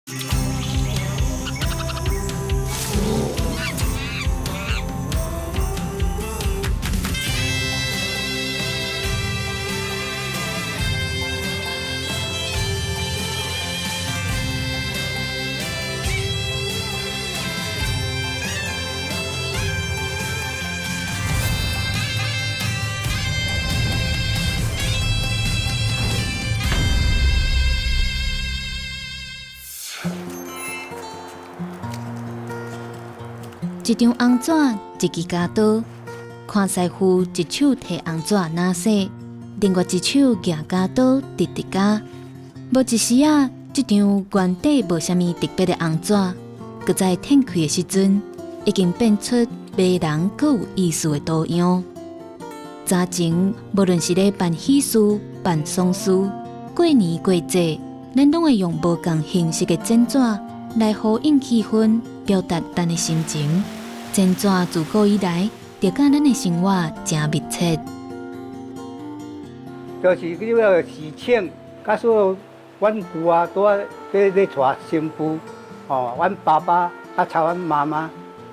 一張紅紙，一支鉸刀，看師傅一手提紅紙拿洗，另外一手舉鉸刀直直鉸。無一時仔，這張原底無啥物特別的紅紙，閣在展開的時陣，已經變出迷人閣有意思的圖樣。早前無論是咧辦喜事、辦喪事、過年過節，咱攏會用無仝形式的剪紙來呼應氣氛，表達咱的心情。剪紙自古以來就佮咱的生活誠密切。就是叫做喜慶，假使阮舅啊拄仔咧咧娶新婦，吼，阮爸爸啊娶阮媽媽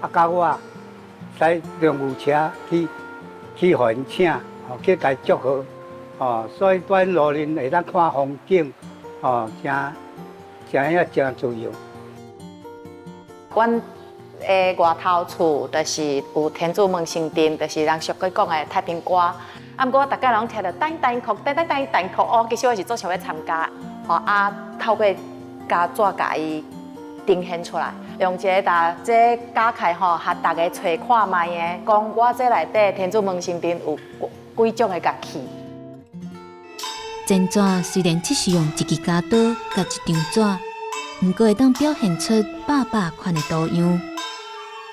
啊，佮我駛中牛車去去予𪜶請，吼去共祝賀，吼，所以蹛路面會當看風景，吼，誠誠遐誠自由。阮的外頭厝就是有天主門神殿，就是人俗語講的太平歌。啊，毋過我逐擺攏聽著噔噔曲，噔噔噔噔曲，哦，其實我是足想欲參加，吼啊，透過膠紙共伊呈現出來，用一个大這加開吼，予大家揣看覓的，講我這內底天主門神殿有幾種的樂器。剪紙雖然只是用一支鉸刀佮一張紙，毋過會當表現出百百款的圖樣，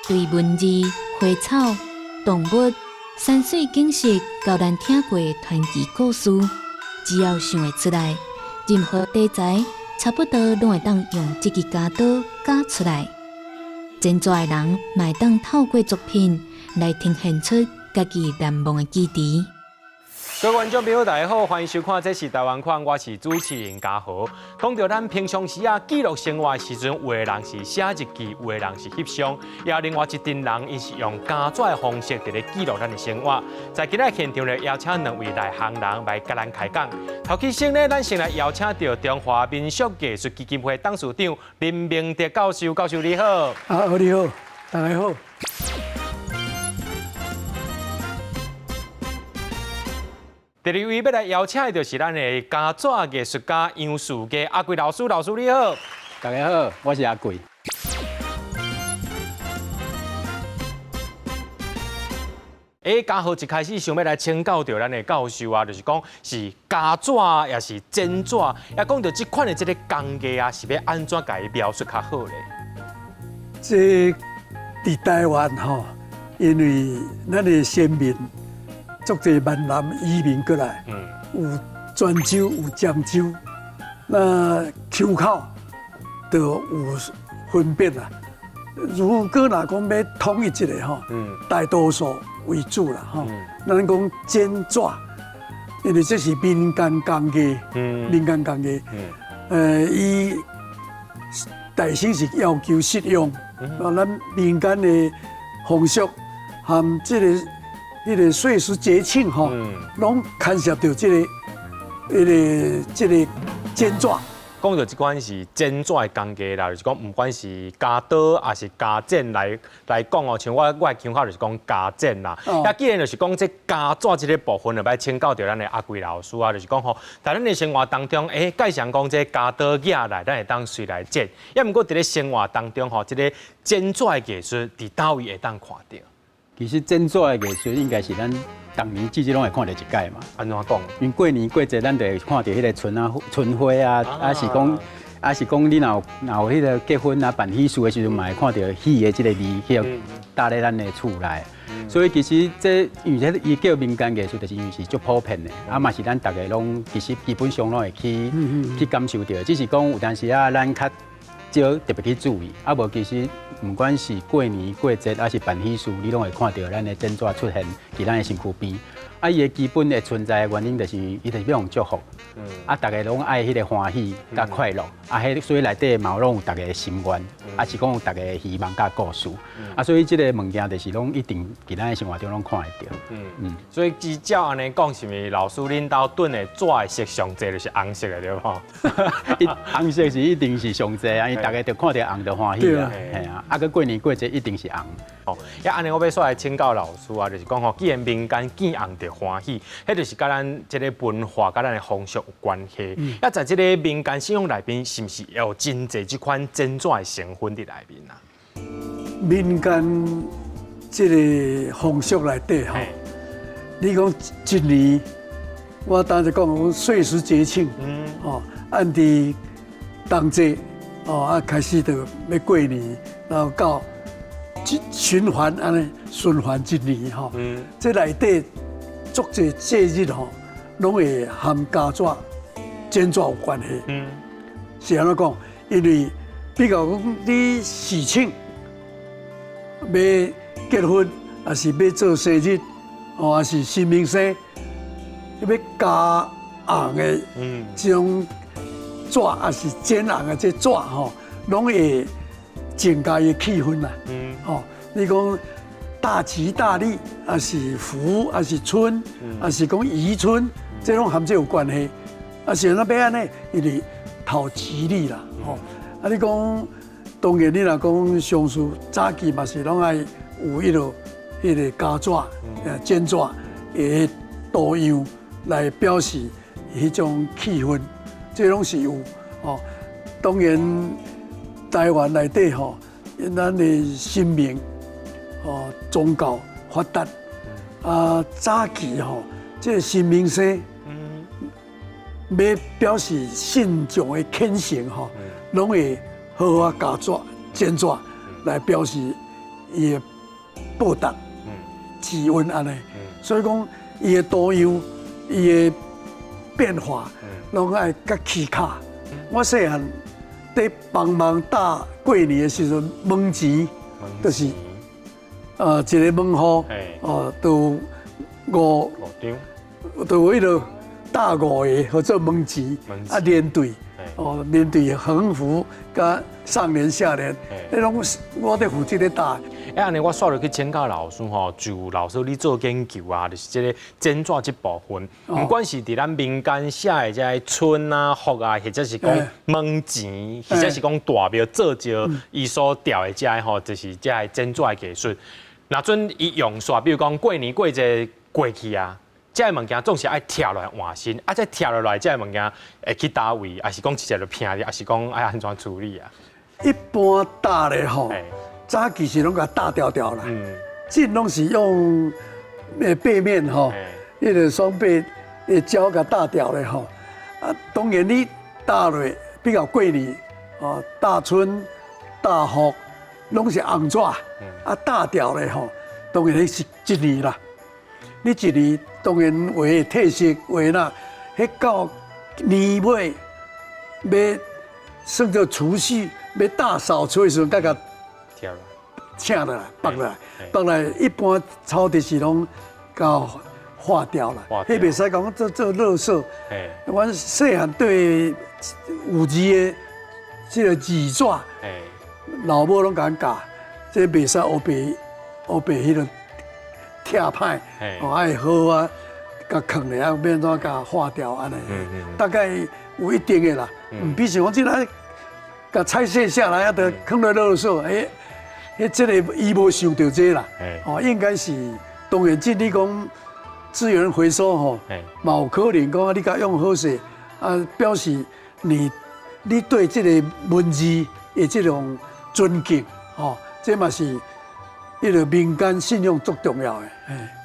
對文字、花草、動物、山水景色，到咱聽過的傳奇故事，只要想會出來，任何題材差不多攏會當用這支鉸刀鉸出來。剪紙的人嘛會當透過作品來呈現出家己難忘的記憶。各位觀眾朋友，大家好，歡迎收看《這是台灣看》，我是主持人嘉豪。講到咱平常時啊記錄生活的時陣，有的人是寫日記，有的人是翕相，也有另外一陣人，𪜶是用膠紙的方式佇咧記錄咱的生活。在今仔現場咧，邀請兩位內行人來共咱開講。頭起先呢，咱先來邀請著中華民俗藝術基金會董事長林明德教授，教授你好。啊，你好，大家好。第二位欲來邀請的就是咱的膠紙藝術家楊樹家阿貴老師，老師你好。大家好，我是阿貴。欸，嘉豪一開始想欲來請教著咱的教授啊，就是講是膠紙，抑是剪紙，也講著這款的這个工藝啊，是欲按怎共伊描述較好咧？這佇台灣吼，因為咱的先民足濟閩南移民過來，有泉州，有漳州，那腔口就有分別啦。如果若講欲統一一个吼，大多數為主啦吼。咱講剪紙，因為這是民間工藝，民間工藝，伊大省是要求實用，啊，咱民間的風俗和這個彼个歲時節慶吼，攏牽涉著這个、彼个、這个剪紙。講著這款是剪紙的工藝啦，就是講毋管是鉸刀抑是鉸剪來來講哦，像我我的腔口就是講鉸剪啦。啊，既然就是講這膠紙這个部分，就欲請教著咱的阿貴老師啊，就是講吼，佇咱的生活當中，欸，介紹講這鉸刀舉來，咱會當隨來剪。抑毋過佇咧生活當中吼，這个剪紙的藝術佇佗位會當看著？其實剪紙的藝術應該是咱逐年至少攏會看著一擺嘛。按怎講？因為過年過節，咱就會看著彼个春仔春花啊，抑是講你若有若有彼个結婚啊辦喜事的時陣，嘛會看著喜的這个字去貼咧咱的厝內。所以其實這因為這伊叫民間藝術，就是因為是足普遍的，啊嘛是咱逐个攏其實基本上攏會去去感受著。只是講有當時啊，咱較少特別去注意，啊無其實毋管是過年過節，抑是辦喜事，你攏會看著咱的剪紙出現佇咱的身軀邊。啊，伊的基本的存在的原因就是伊就是欲予祝福，啊，逐家攏愛彼个歡喜佮快樂，啊，彼所以內底嘛攏有逐家的心願，啊是講有逐家的希望佮故事，啊，所以這个物件就是攏一定佇咱的生活中攏看會著。所以照按呢講，是毋是老師恁兜燉的紙的色上濟就是紅色的對無？紅色是一定是上濟啊，因為逐家就看著紅就歡喜啊，嘿啊，啊，閣過年過節一定是紅。哦，啊，按呢我欲煞來請教老師啊，就是講吼，既然民間見紅就歡喜，彼就是佮咱這个文化、佮咱的風俗有關係。啊，在這个民間信仰內面，是毋是有真濟這款剪紙的成分佇內面啊？民間這个風俗內底吼，你講一年，我當時講歲時節慶，哦，按佇冬節，哦啊開始就欲過年，然後到循環按呢循環一年吼，這內底足濟節日吼，攏會含膠紙、剪紙有關係。是按怎講？因為比較講你喜慶，欲結婚，抑是欲做生日，哦，抑是神明生，欲加紅的這種紙，抑是剪紅的這紙吼，攏會增加伊的氣氛啦。吼，你講大吉大利，抑是福，抑是春，抑是講宜春，這攏含這有關係。啊，是按怎欲按呢？因為討吉利啦，吼。啊，你講當然，你若講喪事早期嘛是攏愛有彼个彼个膠紙、剪紙的圖樣來表示彼種氣氛，這攏是有哦。當然，台灣內底吼，咱的神明哦宗教發達啊，早期吼，這个神明生欲表示信眾的虔誠吼，攏會好好加紙、剪紙來表示伊的報答、知恩按呢。所以講，伊的圖樣、伊的變化，攏愛較蹊蹺。我細漢佇幫忙搭過年的時陣，門錢就是一个門戶，哦，都五五張，都彼个搭五个號做門錢，啊連對，哦連對橫幅佮上聯下聯，彼攏我佇負責咧搭。欸，按呢我煞落去請教老師吼，就老師你做研究啊，就是這个剪紙這部分，毋管是佇咱民間寫的這个春啊、福啊，或者是講門錢，或者是講大廟做醮伊所吊的這个吼，就是這个剪紙的藝術。若準伊用煞，比如講過年過節過去啊，這个物件總是愛拆落來換新，啊，這拆落來這个物件會去佗位，抑是講直接就拚著，抑是講愛按怎處理啊？一般搭咧吼，早期是攏共搭牢牢啦，這攏是用背面吼，彼个雙背的膠共搭牢咧吼。啊，當然你搭落比較過年，哦，大春、大福，攏是紅紙，啊搭牢咧吼，當然彼是一年啦。你一年當然有的褪色，有的啦，彼到年尾欲算做除夕，欲大掃除的時陣，閣共請落來，縛落來，縛來一般草就是攏共化掉啦。彼袂使講做做垃圾。阮細漢對有字的這个字紙，老母攏共阮教，這袂使烏白烏白彼个拆歹，哦愛好啊，共囥咧啊，欲按怎共化掉按呢。大概有一定的啦，毋比是講這个共拆卸下來啊，就囥咧垃圾，欸，彼這个伊無想著這啦，哦，應該是當然，這你講資源回收吼，嘛有可能講你共用好勢，啊，表示你對這个文字的這種尊敬，吼，這嘛是彼个民間信仰足重要的。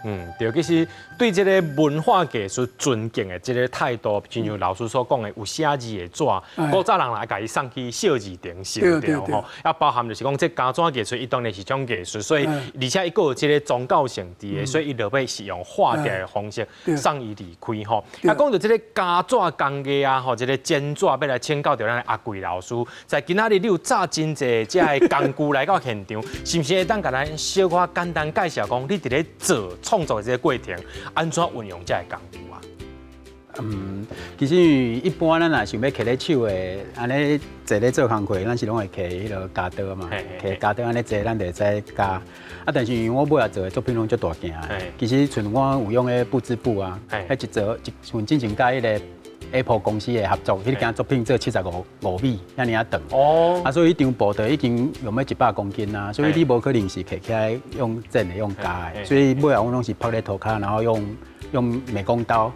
嗯，對，其實對這个文化藝術尊敬的這个態度，親像老師所講的，有寫字的紙，古早人來共伊送去小字亭燒掉吼，啊，包含就是講這膠紙藝術，伊當然是種藝術，所以而且伊閣有這个宗教性佇的，所以伊落尾是用化掉的方式送伊離開吼。啊，講著這个膠紙工藝啊，吼，這个剪紙欲來請教著咱的阿貴老師，在今仔日你有紮真濟這个工具來到現場，是毋是會當共咱小可簡單介紹講，你佇咧做做創作的這個過程，按怎運用這个工具啊？嗯，其實一般咱若想欲提咧手的，按呢坐咧做工課，咱是攏會提彼个鉸刀嘛，提鉸刀按呢坐，咱就會使鉸。啊，但是因為我尾仔做的作品攏足大件，其實像我有用彼不織布啊，彼一做一像之前佮彼个 Apple 公司的合作，彼件作品做75米，遐爾仔長。哦。啊，所以彼張布就已經用欲100公斤啊，所以你無可能是提起來用剪的、用鉸的，所以尾仔我攏是曝咧塗跤，然後用美工刀，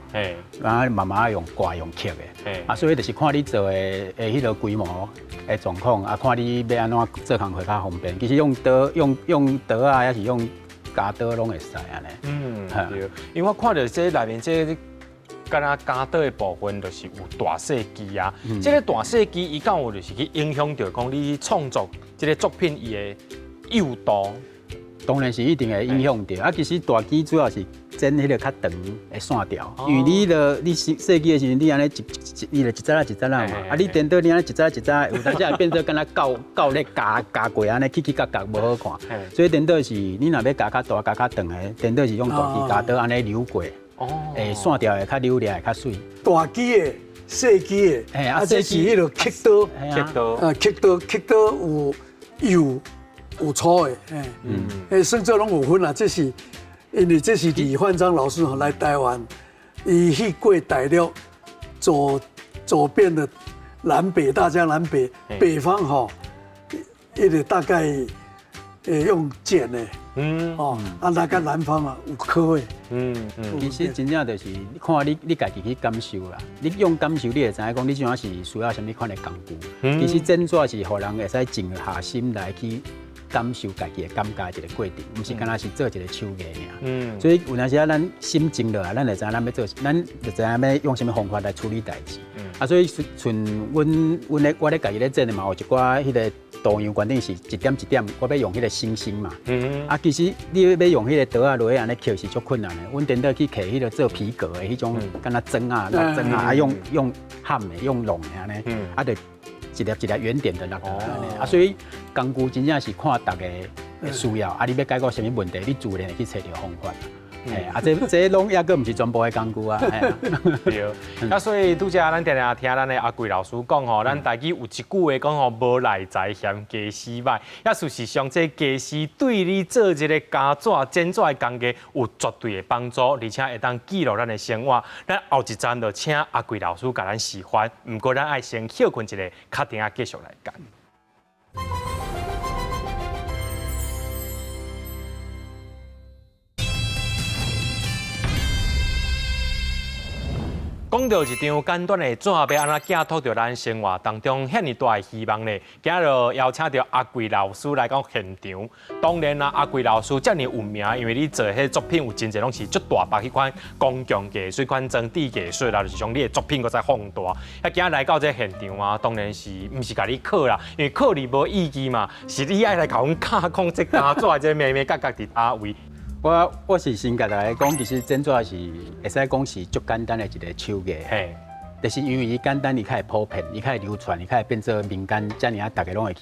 然後慢慢用刮用刻的，啊，所以就是看你做的彼个規模的狀況，啊，看你欲按怎做工課較方便。其實用刀、用刀啊，抑是用鉸刀攏會使按呢。嗯，對，因為我看著這內面這敢若鉸刀的部分，就是有大細支啊。這个大細支，伊敢有就是去影響著講你創作這个作品伊的幼度。當然是一定會影響著。啊，其實大支主要是剪彼個較長的線條，因為你著你細支的時陣，你按呢一一，伊就一節仔一節仔嘛。啊，你顛倒你按呢一節一節，有當時會變做敢若鉸鉸咧鉸鉸過按呢起起角角無好看。所以顛倒是，你若欲鉸較大、鉸較長的，顛倒是用大支鉸刀按呢扭過，會線條會較流利，會較媠。大支的、細支的，啊，這是彼个刻刀，刻刀，啊，刻刀，刻刀有幼。有粗的，嗯，算做攏有分啦。這是因為這是李煥章老師吼來台灣，伊去過大陸，走遍了南北，大江南北，北方吼，伊個大概用剪的，嗯，哦，啊，那個南方啊有刻的，嗯嗯。其實真正就是看你家己去感受啦。你用感受，你會知影講你這是需要啥物款的工具。其實剪紙是予人會使靜下心來去感受家己的感覺一个過程，毋是干焦是做一个手藝爾。嗯，所以有當時啊，咱心靜落來，咱就知影咱欲做，咱就知影欲用啥物方法來處理代誌。啊，所以像阮咧，我咧家己咧剪的嘛，有一寡彼个圖樣，決定是一點一點，我欲用彼個星星嘛。嗯。啊，其實你欲用彼个刀仔落去按呢刻是足困難的。阮顛倒去摕彼个做皮革的彼種，敢若磚仔、磚仔啊，用焊的、用弄的按呢，啊，就一粒一粒圓點的落來啊，所以工具真正是看逐个的需要，啊，你欲解決啥物問題，你自然會去揣著方法。啊，這攏猶閣毋是全部的工具啊。對，啊，所以拄才咱定定聽咱的阿貴老師講吼，咱台語有一句話講吼，無內才嫌家私䆀。啊，事實上，這家私對你做這个鉸紙、剪紙的工藝有絕對的幫助，而且會當記錄咱的生活。咱後一站就請阿貴老師共咱示範，毋過咱愛先歇睏一下，較等下繼續來講。講到一張簡單的紙，欲按怎寄託著咱生活當中遐爾大的希望呢？今日邀請著阿貴老師來到現場。當然啦，阿貴老師遮爾有名，因為你做彼作品有真濟攏是足大百彼款工匠藝術、款裝置藝術啦，就是將你的作品閣再放大。啊，今日來到這現場啊，當然是毋是共你考啦，因為考你無意義嘛，是你愛來共阮教講這鉸紙這眉眉角角佇佗位。我是先共大家講，其實剪紙是會使講是足簡單的一个手藝，就是因為伊簡單，伊較會普遍，伊較會流傳，伊較會變做民間，遮爾啊，逐家攏會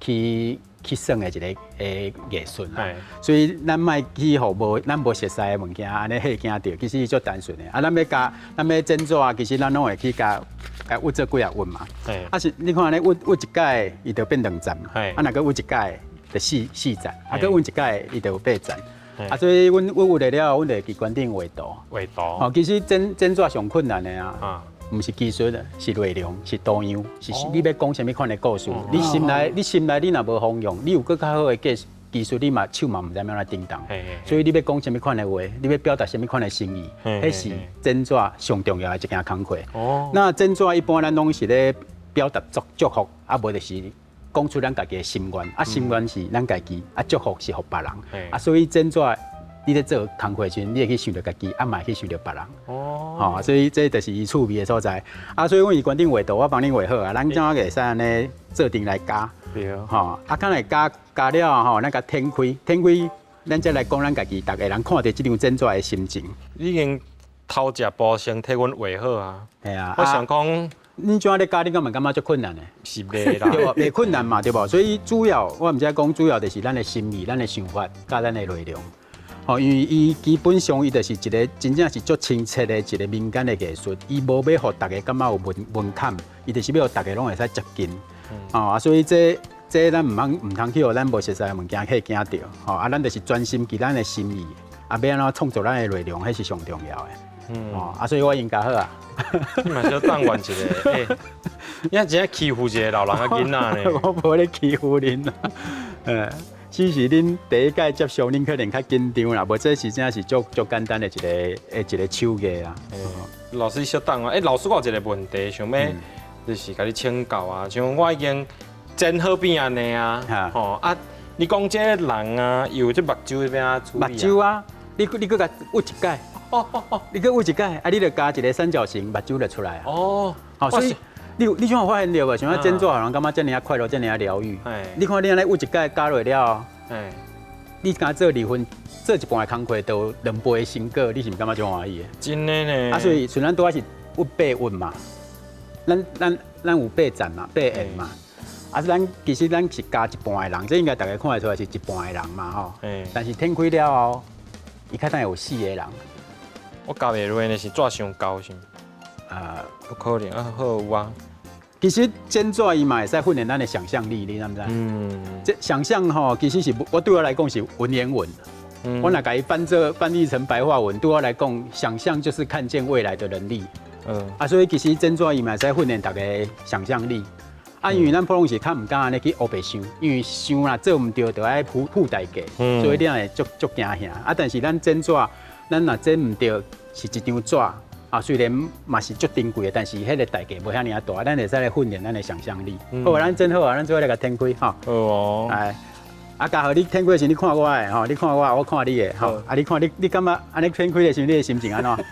去耍的一个藝術啦。所以咱莫去予無咱無熟似的物件，按呢嚇驚著，其實伊足單純的。啊，咱欲鉸，咱欲剪紙，其實咱攏會去共共轧做幾仔轧嘛。啊是，你看按呢轧轧一改，伊就變兩層嘛。啊，若閣轧一改，就四層。啊，閣轧一改，伊就有八層。啊，所以阮阮轧了後，阮就會去關頂畫圖。畫圖。哦，其實剪紙上困難的啊，毋是技術，是內容，是圖樣，是你欲講啥物款的故事。你心內，你心內你若無方向，你有閣較好的技術，你嘛手嘛毋知欲按怎叮當。所以你欲講啥物款的話，你欲表達啥物款的心意，彼是剪紙上重要的一件工課。哦。那剪紙一般咱攏是咧表達祝福，啊無就是講出咱家己的心願，啊心願是咱家己，啊祝福是予別人，啊所以剪紙你咧做工課時陣，你會去想著家己，啊嘛會去想著別人。哦，吼，所以這就是伊趣味的所在。啊，所以阮伊關頂畫圖，我幫你畫好啊，咱怎會使按呢做陣來鉸？對。吼，啊，敢會鉸鉸了吼，咱共展開，展開，咱再來講咱家己，逐个人看著這張剪紙的心情。你已經頭一步先替阮畫好啊。嘿啊。我想講。你怎咧鉸，你敢會感覺足困難的？是袂啦，對無？袂困難嘛，對無？所以主要我毋知講，主要就是咱的心意、咱的想法、佮咱的內容。吼，因為伊基本上伊就是一個真正是足親切的一個民間的藝術，伊無欲予大家感覺有門檻，伊就是欲予大家攏會使接近。哦，啊，所以這咱毋通去予咱無熟似的物件去驚著，吼，啊，咱就是專心佇咱的心意，啊，欲按怎創作咱的內容，彼是上重要的。哦，啊，所以我應該好啊。你嘛小等阮一下，欸，你真正欺負一個老人仔囡仔呢？我無咧欺負恁啊，只是恁第一擺接觸，恁可能較緊張啦，無這是真是足足簡單的一個手藝啊。老師小等啊，欸，老師我有一個問題想欲就是共你請教啊，像我已經剪好變按呢啊，吼啊，你講這個人啊，有這目睭欲按怎處理？目睭啊，你閣共挖一擺。哦哦哦，你閣挖一擺，啊，你就加一個三角形，目睭就出來啊。哦，好，所以你這有發現著無？像啊剪紙，予人感覺遮爾仔快樂，遮爾仔療癒。你看你按呢挖一擺加落了，你敢做二分，做一半的工課，都有兩倍的成果，你是毋是感覺足歡喜的？真的呢。啊，所以像咱拄仔是挖八塭嘛，咱有八層嘛，八緣嘛。啊，咱其實咱是加一半的人，這應該大家看會出來是一半的人嘛，吼。但是展開了後，伊較等有四個人。我加袂落呢，是紙傷厚是？啊，不可能啊，好有啊。其實剪紙伊嘛會使訓練咱的想象力，你知毋知？嗯。這想象吼，其實是我對我來講是文言文。我若共伊翻譯成白話文，對我來講，想象就是看見未來的能力。啊，所以其實剪紙伊嘛會使訓練大家想象力。啊，因為咱普通時較毋敢按呢去烏白想，因為想若做毋著，就愛付代價，所以你會足足驚嚇。啊，但是咱剪紙，咱若剪毋著，是一張紙啊，雖然嘛是足珍貴的，但是彼個代價無遐爾仔大，咱會使來訓練咱的想象力。好啊，咱剪好啊，咱做伙來共展開吼。好哦。來，啊，嘉豪，你展開的時，你看我的吼，你看我，我看你的吼。啊，你看你，你感覺按呢展開的時，你的心情按怎？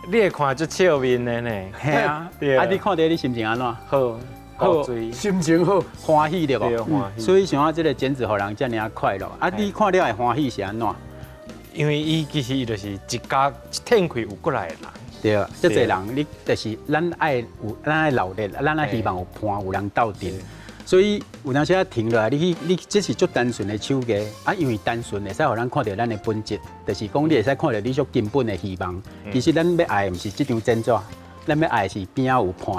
你會看足笑面的呢？嘿啊。啊，你看著你心情按怎？好，好，心情好，歡喜對無？對，歡喜。所以像我這個剪紙，予人遮爾仔快樂。啊，你看了會歡喜是按怎？因為伊其實伊就是一家一展開有過來的人。對，這濟人，你就是咱愛有，咱愛鬧熱，咱愛希望有伴，有人鬥陣。所以有當時仔停落來，你去，你這是足單純的手藝啊，因為單純會使予咱看著咱的本質，就是講你會使看著你足根本的希望。其實咱欲愛的毋是這張剪紙，咱欲愛的是邊仔有伴。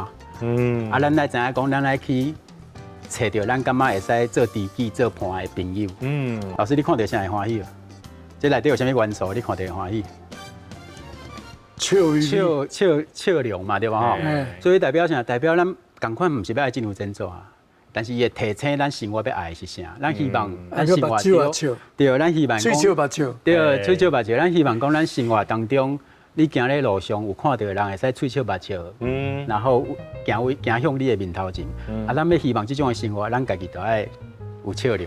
啊，咱愛知影講，咱愛去揣著咱感覺會使做知己、做伴的朋友。老師，你看著啥會歡喜？這內底有啥物元素？你看著會歡喜？笑笑笑笑容嘛，對無吼？所以代表啥？代表咱仝款毋是欲愛這張剪紙啊，但是伊會提醒咱生活欲愛的是啥？咱希望咱生活對，對，咱希望喙笑目笑，對，喙笑目笑。咱希望講咱生活當中，你行咧路上有看著人會使喙笑目笑，然後行位行向你的面頭前。啊，咱欲希望這種的生活，咱家己都愛有笑容。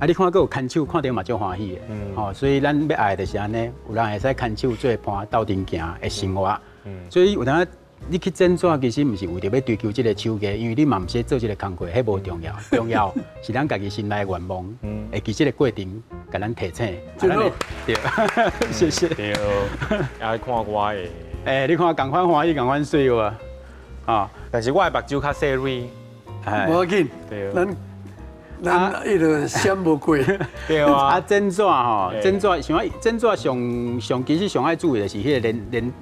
啊，你看閣有牽手，看著嘛足歡喜的。吼，所以咱欲愛的就是按呢，有人會使牽手做伴鬥陣行的生活。所以有當你去剪紙，其實毋是為著欲追求這個手藝，因為你嘛毋是做這個工課，彼無重要，重要是咱家己心內願望，會記這個過程，共咱提醒。真好，對，謝謝。對，愛看我的。欸，你看仝款歡喜，仝款媠有無？啊，但是我的目睭較細銳。無要緊，咱咱彼个閃無過。對啊。啊，剪紙吼，剪紙像剪紙上上其實上愛注意的是彼個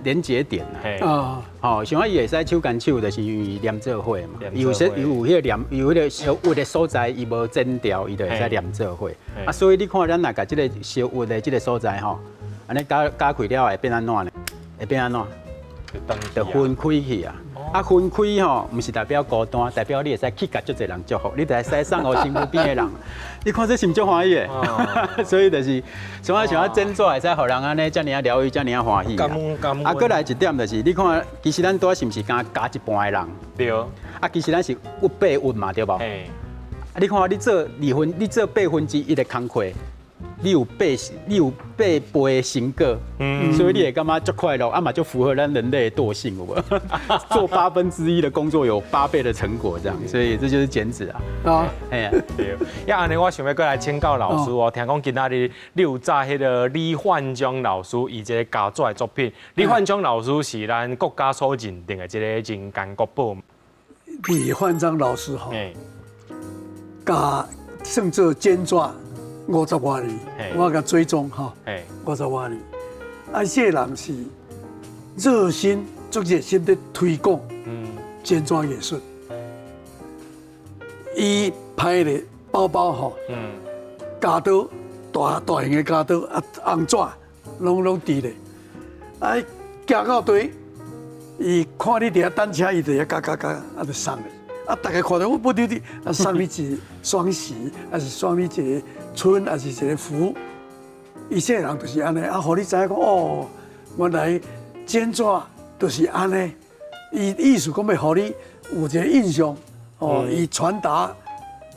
連結點啦。哦。吼，像啊，伊會使手牽手，就是因為黏做伙嘛。有些有彼個黏，有彼個相塭的所在，伊無剪掉，伊就會使黏做伙。啊，所以你看，咱若共這個相塭的這個所在吼，按呢咬咬開了會變按怎呢？會變按怎？就分開去啊！啊，分開吼，毋是代表孤單，代表你會使去共足濟人祝福，你就會使送予身軀邊的人。你看這是毋足歡喜的？所以就是，像啊像啊剪紙會使予人按呢遮爾仔療癒，遮爾仔歡喜。啊，閣來一點就是，你看，其實咱拄仔是毋是敢加一半的人？對。啊，其實咱是挖八塭嘛，對無？啊，你看你做二分，你做1/8的工課。你有八倍的成果，所以你會感覺足快樂，啊嘛就符合咱人類的惰性，有無？做1/8的工作有8倍的成果，這樣，所以這就是剪紙啊。啊，嘿啊，對。啊，按呢我想欲閣來請教老師哦，聽講今仔日你有載彼個李煥章老師伊這個膠紙的作品。李煥章老師是咱國家所認定的這個人間國寶。李煥章老師吼，佮算做剪紙。50外年，我共追蹤吼，50外年。啊，這個人是熱心，足熱心咧推廣剪紙藝術。伊拍咧包包吼，鉸刀大大型的鉸刀啊，紅紙攏攏佇咧。啊，行到佗，伊看你佇遐等車，伊就遐加加加，啊，就送你。啊，逐家看著我不丟滴，啊，送你一雙喜，還是送你一個春，還是一個福。伊這個人就是按呢，啊，予你知影講哦，原來剪紙就是按呢。伊意思講欲予你有一個印象，哦，伊傳達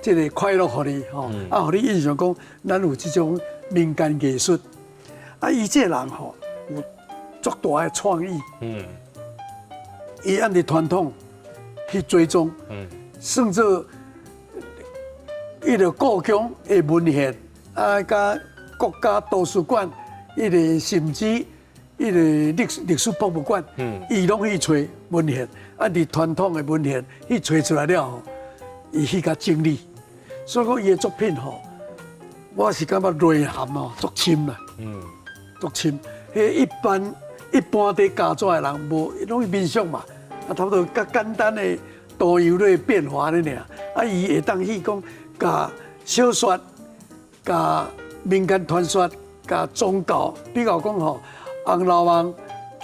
這個快樂予你，吼，啊，予你印象講，咱有這種民間藝術。啊，伊這個人吼有足大的創意，伊按著傳統去追蹤，算做伊個故宮的文獻，啊，佮國家圖書館，伊個甚至伊個歷史博物館，伊攏去揣文獻，按著傳統的文獻去揣出來了後，伊去共整理，所以講伊的作品吼，我是感覺內涵哦足深啦，足深。彼一般佇鉸紙的人無，攏是民俗嘛，啊，差不多較簡單的圖樣咧變化咧爾，啊，伊會當去講，共小說、共民間傳說、共宗教，比較講吼，《紅樓夢》、《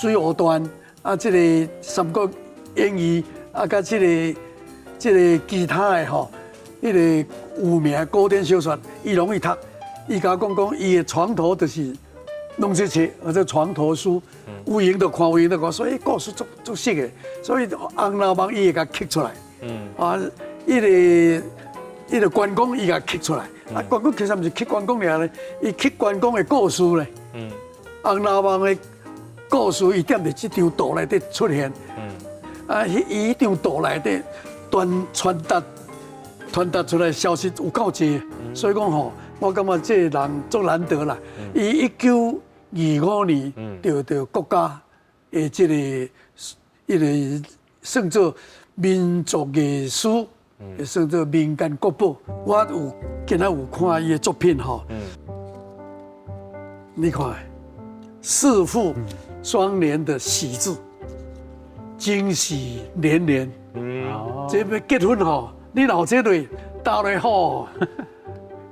水滸傳》啊，這個《三國演義》啊，佮這個其他的吼，彼個有名的古典小說，伊攏去讀。伊共我講講，伊的床頭就是攏這冊，或者床頭書，有閒就看，有閒就看，所以故事足足熟的。所以《紅樓夢》伊會共刻出來，啊，彼個關公伊共刻出來，啊，關公其實毋是刻關公爾咧，伊刻關公的故事咧，《紅樓夢》的故事，伊踮佇這張圖內底出現，啊，伊彼張圖內底傳達出來消息有夠濟，所以講吼，我感覺這個人足難得啦。伊1925年得著國家的這個彼個算做民族藝術，算做民間國寶。我有今仔有看伊的作品吼，你看四副雙聯的喜字，驚喜連連。這欲結婚吼，你若有這類搭咧好，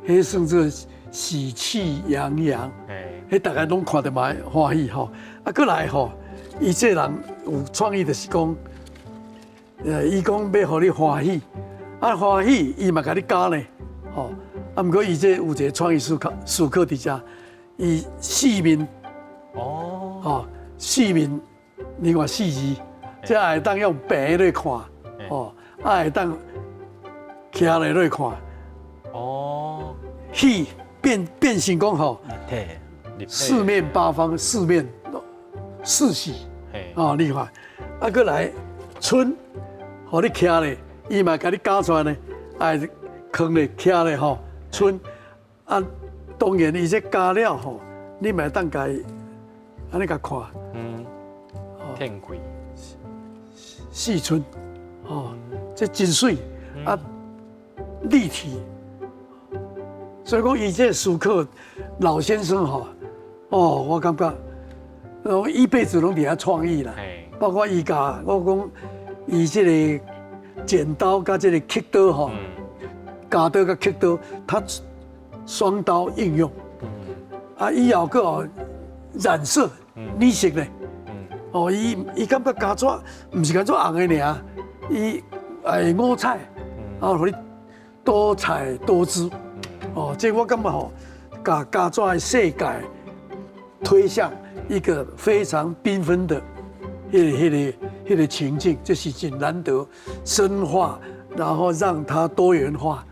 彼算做喜氣洋洋。彼逐家攏看著嘛歡喜吼。啊，閣來吼，伊這人有創意，就是講，伊講欲予你歡喜，啊歡喜，伊嘛共你加呢，吼。啊，毋過伊這有一個創意思考佇遮，伊四面，哦，吼，四面，你看四字，這會當用平來看，吼，啊會當徛咧來看，哦，喜變成講吼，四面八方，四面四喜，哦，你看，啊，閣來春，予你徛咧，伊嘛共你加出來呢，啊，囥咧徛咧吼，春，啊，當然伊這加了吼，你嘛會當共伊按呢共看，天開，四春，哦，這真媠，啊，立體，所以講伊這思考老先生吼，哦，我感覺，我一輩子攏佇遐創意啦，包括伊共我講，伊這個剪刀佮這個刻刀吼，鉸刀佮刻刀，他雙刀應用，啊，以後閣染色，染色咧，哦，伊感覺鉸紙毋是干焦紅的爾，伊會五彩，啊，予你多彩多姿，哦，這我感覺吼，共鉸紙的世界推向一個非常繽紛的彼個情境，這是真難得深化，然後讓它多元化、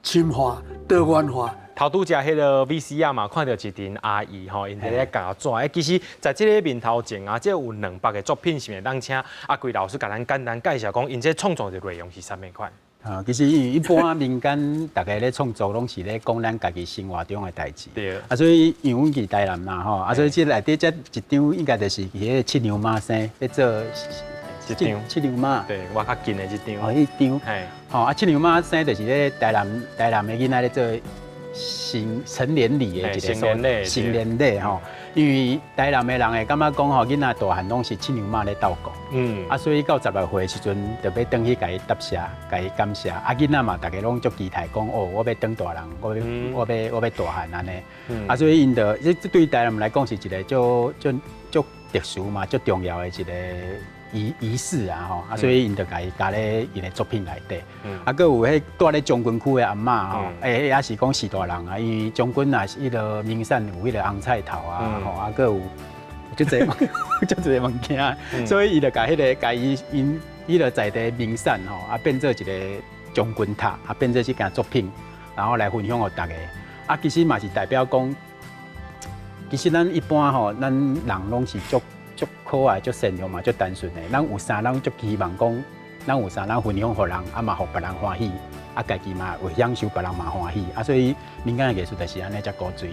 深化、多元化。頭拄才彼個 VCR 嘛，看著一陣阿姨吼，𪜶佇咧鉸紙。欸，其實在這个面頭前啊，這有200个作品，是毋是當請阿貴老師共咱簡單介紹，講𪜶這創作的內容是啥物款？啊，其實因為一般民間逐家咧創作，攏是咧講咱家己生活中的代誌。啊，所以因為阮佇台南嘛吼，啊，所以這內底這一張應該就是彼个七娘媽生咧做一張七娘媽。對，我較近的這張。哦，彼張。吼，啊，七娘媽生就是咧台南的囡仔咧做。成年禮的一个成年禮，成年禮吼。因為台南的人會感覺講吼，囡仔大漢攏是七娘媽咧鬥顧，啊，所以到16歲的時陣，就欲轉去共伊答謝，共伊感謝。啊，囡仔嘛，逐家攏足期待講，哦，我欲當大人，我欲大漢按呢。啊，所以𪜶就這對台南來講是一個足足足特殊嘛，足重要的一個儀式啊吼。啊，所以𪜶就共伊加咧𪜶的作品內底。啊，閣有彼蹛咧將軍區的阿嬤吼，也是講序大人啊，因為將軍也是彼個名山有彼個紅菜頭啊，吼，啊，閣有足濟足濟物件，所以伊就共彼個共伊𪜶彼個在地名山吼，啊變做一個將軍塔，啊變做這件作品，然後來分享予大家。啊，其實嘛是代表講，其實咱一般吼，咱人攏是足足可愛、足善良嘛、足單純的。咱有啥，咱足期望講，咱有啥，咱分享予人，啊嘛予別人歡喜，啊家己嘛會享受，別人嘛歡喜。啊，所以民間的藝術就是按呢遮古錐。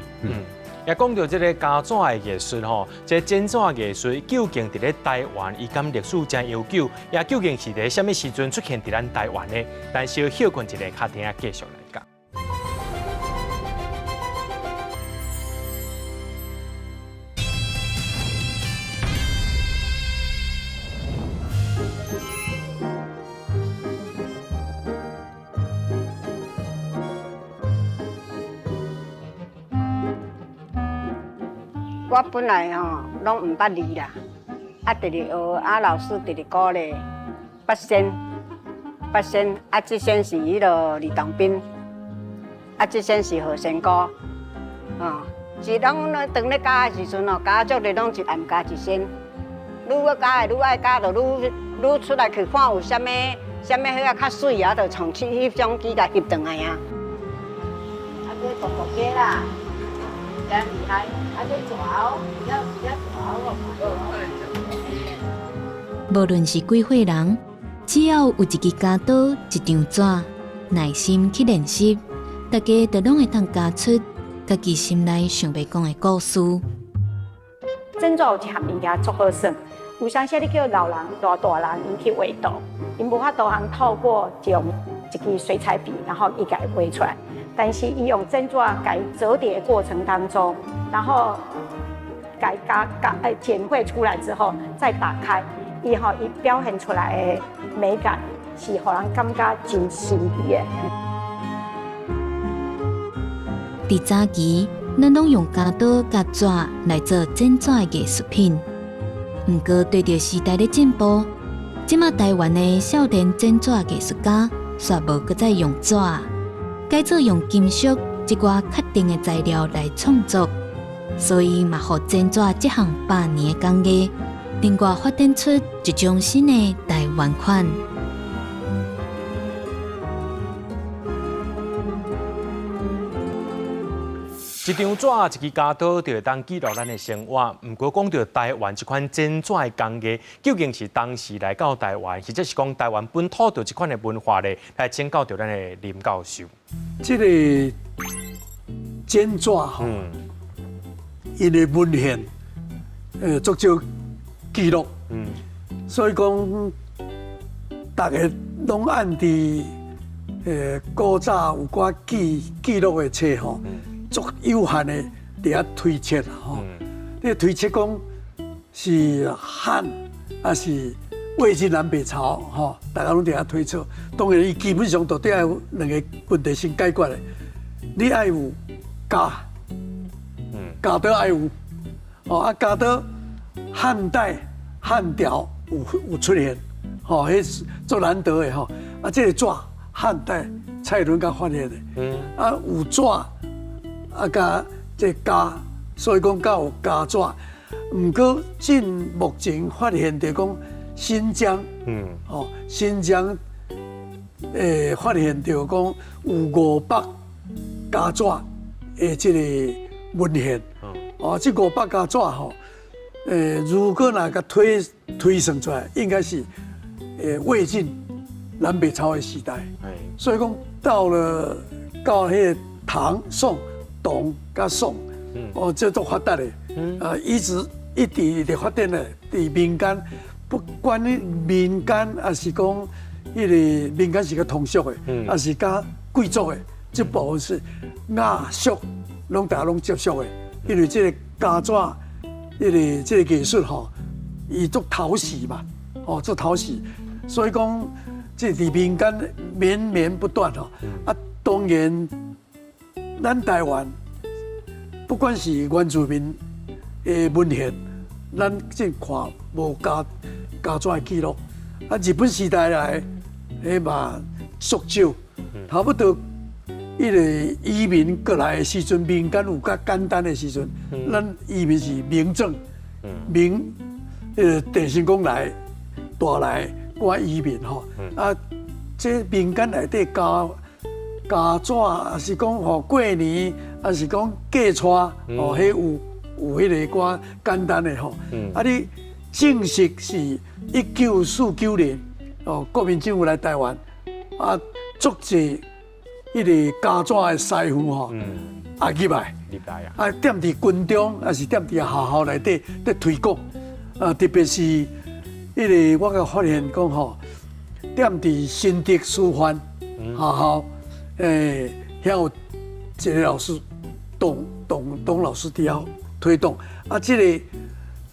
也講到這个膠紙的藝術吼，這個剪紙藝術究竟佇咧台灣，伊敢歷史真悠久，也究竟是佇啥物時陣出現佇咱台灣呢？咱小歇睏一下，較停仔繼續來講。我本來吼攏毋捌字啦，啊，直直學啊，老師直直鼓勵，八仙，八仙，啊，這仙是彼个李東斌，啊，這仙是何仙姑，哦，是攏咧當咧教的時陣哦，教足濟攏一暗教一仙，愈閣教的愈愛教，就愈愈出來去看有啥物啥物彼個較媠啊，就創翕翕相機共翕轉來啊。啊，這國國雞啦。真厲害，啊！這蛇哦，這這蛇哦。無論是幾歲人，只要有一支鉸刀、一張紙，耐心去練習，大家就攏會當咬出家己心內想欲講的故事。剪紙有一項物件足好耍，有啥時你叫老人、大大人𪜶去畫圖，𪜶無法度通透過用一支水彩筆，然後伊共伊畫出來。但是伊用剪紙共伊折疊的過程當中，然後共伊加加剪繪出來之後，再打開，伊吼伊表現出來的美感是予人感覺真神奇的。佇早期，咱攏用鉸刀佮紙來做剪紙的藝術品。毋過，隨著時代咧進步，這馬台灣的少年剪紙藝術家，煞無閣再用紙，改做用金屬這寡確定的材料來創作，所以嘛，予剪紙這項百年的工藝，另外發展出一種新的台灣款。一張紙，一支鉸刀，就會當記錄咱的生活。毋過講著台灣這款剪紙的工藝，究竟是當時來到台灣，或者是講台灣本土就這款的文化咧？來請教著咱的林教授。這个剪紙吼，𪜶的文獻足少記錄，所以講逐个攏按佇古早有寡記錄的冊吼。足有限的佇遐推測啦吼，你推測講是漢還是魏晉南北朝吼，大家攏佇遐推測。當然，伊基本上都得愛有兩个問題先解決的。你愛有鉸，鉸刀愛有，哦啊鉸刀，漢代漢朝有出現，吼，彼足難得的吼。啊，這个紙漢代蔡倫才發現的，啊有紙。啊，佮這鉸，所以講才有鉸紙。毋過近目前發現著講新疆，哦，新疆發現著講有500鉸紙的這个文獻。哦，這500鉸紙吼，如果若共推算出來，應該是魏晉南北朝的時代。所以講到了到彼个唐宋。唐佮宋，哦，這都發達的，啊，一直一直佇發展的，佇民間，不管你民間，抑是講彼个民間是較通俗的，抑是較貴族的，這部分是雅俗攏大家攏接觸的，因為這個膠紙，這個藝術吼，伊做討喜嘛，哦做討喜，所以講這佇民間綿綿不斷吼。啊，當然，咱台灣不管是原住民的文獻，咱這看無膠紙的記錄。啊，日本時代來，彼嘛縮少，差不多。彼個移民過來的時陣，民間有較簡單的時陣，咱移民是民政，民鄭成功來帶來寡移民吼，啊，這民間內底膠紙，抑是講吼過年，抑是講嫁娶，哦，彼有彼個寡簡單的吼，啊，你正式是1949年，哦，國民政府來台灣，啊，足濟彼個膠紙的師傅吼，啊入來，入來啊，啊，踮佇軍中，抑是踮佇學校內底咧推廣，啊，特別是彼個我閣發現講吼，踮佇新竹師範學校，遐有一個老師，董老師佇遐推動，啊，這個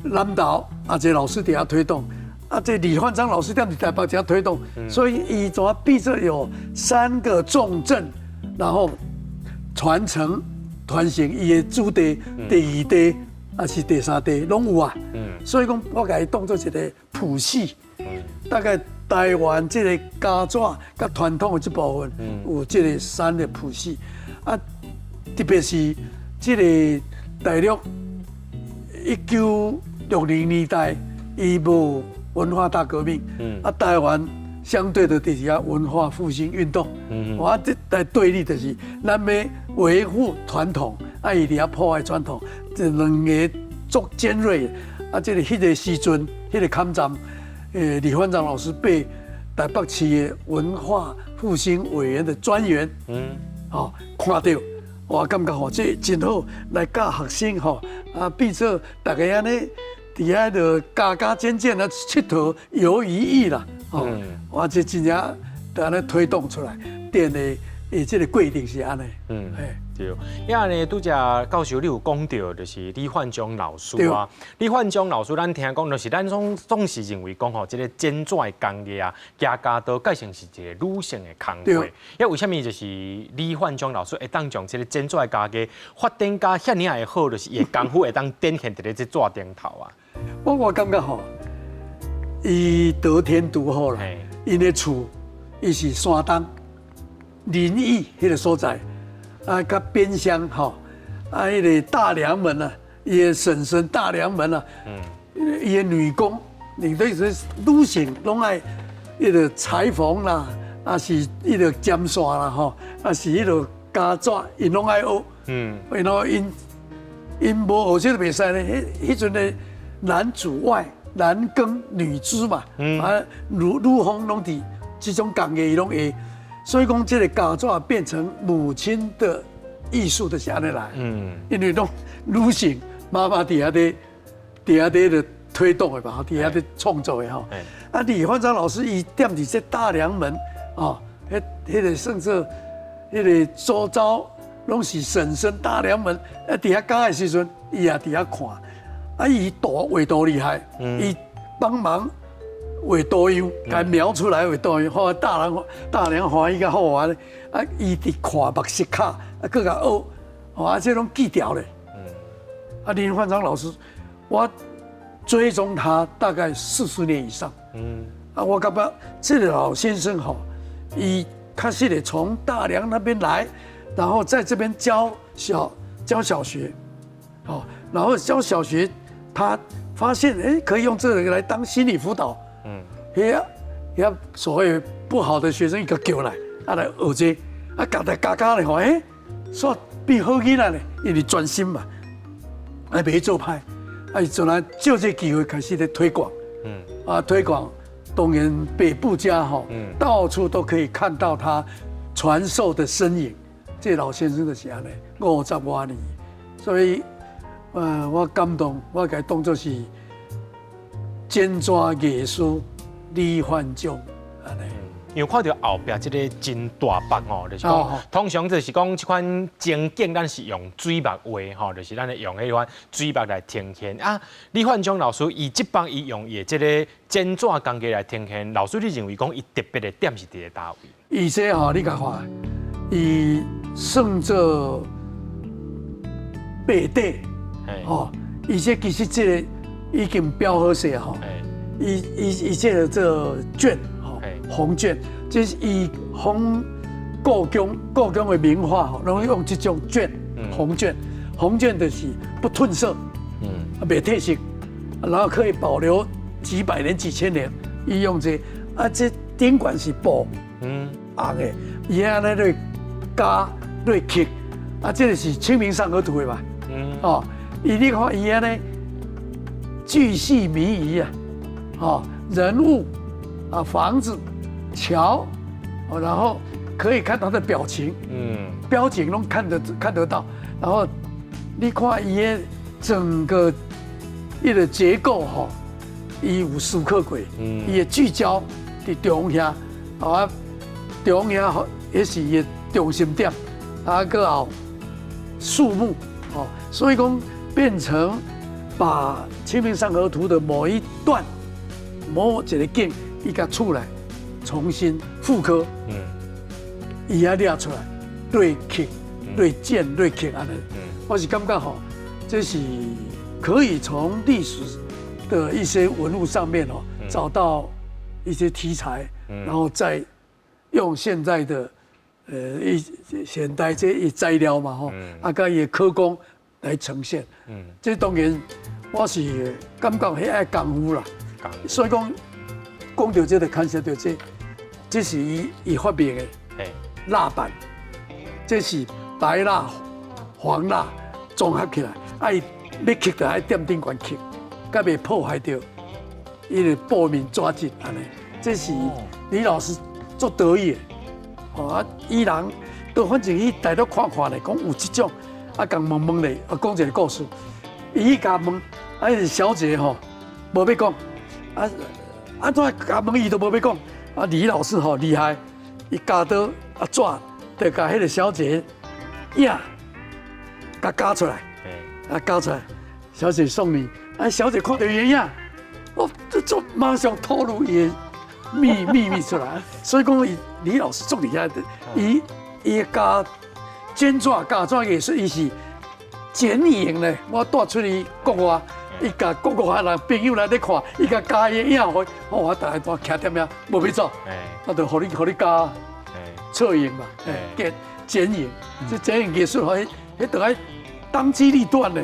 南投啊，一個老師佇遐推動。啊，這李煥章老師踮佇台北遮推動，所以伊怎變做有三個重鎮，然後傳承傳承伊的子弟，第二代抑是第三代攏有啊。所以講，我共伊當做一個譜系，大概台灣這個膠紙佮傳統的這部分，有這個三個譜系。啊，特別是這個大陸1960年代，伊無文化大革命，啊，台灣相對的就是啊文化復興運動，我這來對立就是咱欲維護傳統，啊，伊佇遐破壞傳統，這兩个足尖銳。啊，這个彼个時陣，彼个坎站，李煥章老師被台北市的文化復興委員的專員，哦，看著，我感覺吼，這真好來教學生吼，啊，變做大家按呢。佇遐就加加減減啊，𨑨迌有餘裕啦，哦，我這真正按呢推動出來，電的伊這個過程是按呢，嘿，對，呀呢，拄才教授你有講著，就是李煥章老師啊。李煥章老師，咱聽講就是咱總是認為講吼，這个剪紙的工藝啊，舉鉸刀蓋成是一个女性的工課。呀，為啥物就是李煥章老師會當將這个剪紙的工藝發展甲遐爾仔的好，就是伊的功夫會當展現佇咧這紙頂頭啊？我感覺吼，伊得天獨厚啦。𪜶的厝，伊是山東林邑彼个所在，啊，較偏鄉吼，啊，彼个大梁門啊，伊的嬸嬸大梁門啊，伊的女工，你對說女性攏愛彼个裁縫啦，抑是彼个針線啦吼，抑是彼个膠紙，𪜶攏愛學。然後𪜶無學這個袂使呢，彼陣的男主外男耕女織嘛，啊，女方攏佇這種工藝伊攏會，所以講這個膠紙變成母親的藝術就是按呢來，因為攏女性媽媽佇遐咧推動的嘛，佇遐咧創作的吼。啊，李煥章老師伊踮佇這大梁門，哦，彼个算做彼个周遭攏是嬸嬸大梁門，啊，佇遐教的時陣，伊也佇遐看。啊！伊圖畫圖厲害，伊幫忙畫圖樣，共描出來畫圖樣，予大人歡喜較好玩。啊！伊佇看墨色卡，啊，閣共學，啊，這攏記牢咧。啊，林煥章老師，我追蹤他大概40年以上。啊，我感覺這個老先生吼，伊確實的從大良那邊來，然後在這邊教小學，哦，然後教小學。他發現，哎，可以用這個來當心理輔導。遐所謂不好的學生，伊共叫來，啊來學這個，啊教來教教咧吼，哎，煞變好囡仔咧，因為專心嘛，啊袂做歹，啊伊陣來借這個機會開始咧推廣。啊推廣，當然北部家吼，到處都可以看到他傳授的身影。這老先生就是按呢，50外年，所以。我感動，我共伊當做是剪紙藝師李煥章按呢。因為看著後壁這个真大幅吼，就是講通常就是講這款情景，咱是用水墨畫吼，就是咱會用彼款水墨來呈現。啊，李煥忠老師伊這幅伊用伊的這个剪紙工藝來呈現，老師你認為講伊特別的點是佇咧佗位？伊這吼，你共看，伊算做白底，吼，伊這其實這个已經裱好勢吼，伊這个做绢。紅绢，這是伊仿故宮的名畫吼，攏用這種绢，紅绢，紅绢就是不褪色，袂褪色，然後可以保留幾百年、幾千年。伊用這啊，這頂懸是布，紅的，伊按呢咧加咧刻，啊，這个是《清明上河圖》的吧？哦，伊你看伊按呢巨細靡遺啊，哦，人物啊，房子。橋，然後可以看他的表情，表情攏看得到，然後你看伊的整個伊的結構吼，伊有思考過，伊的聚焦佇中央，啊，中央也是伊的中心點，啊，閣有樹木，哦，所以講變成把《清明上河圖》的某一段某一个景，伊共出來。重新復刻，伊也掠出來，對刻、對剪、對刻按呢，我是感覺吼，這是可以從歷史的一些文物上面哦，找到一些題材，然後再用現在的一現代這一材料嘛吼，啊，佮伊的刻工來呈現。這當然我是感覺彼愛功夫啦，所以講講著這个牽涉著這，這是伊伊發明的蠟板，這是白蠟、黃蠟綜合起來，啊伊欲刻就愛踮頂懸刻，才袂破壞著伊的布面紙質按呢。這是李老師足得意的，哦啊，伊人都反正去大陸看看咧，講有這種，啊，共問問咧，啊，講一个故事，伊去共問，啊，彼个小姐吼，無欲講，啊，按怎共問伊都無欲講，啊，李老師吼厲害，伊鉸刀啊紙，就共彼个小姐影，共鉸出來，啊，鉸出來，小姐送你，啊，小姐看著伊的影，哦，這就馬上透露伊的秘密出來，所以講伊李老師足厲害的，伊伊教剪紙鉸紙藝術，伊是剪影咧。我帶出去國外，伊共國外人朋友來咧看，伊共鉸伊的影，予我逐个都徛踮遐，無欲走，我就予你予你鉸攝影嘛，剪剪影，這剪影藝術吼，彼彼著愛當機立斷咧，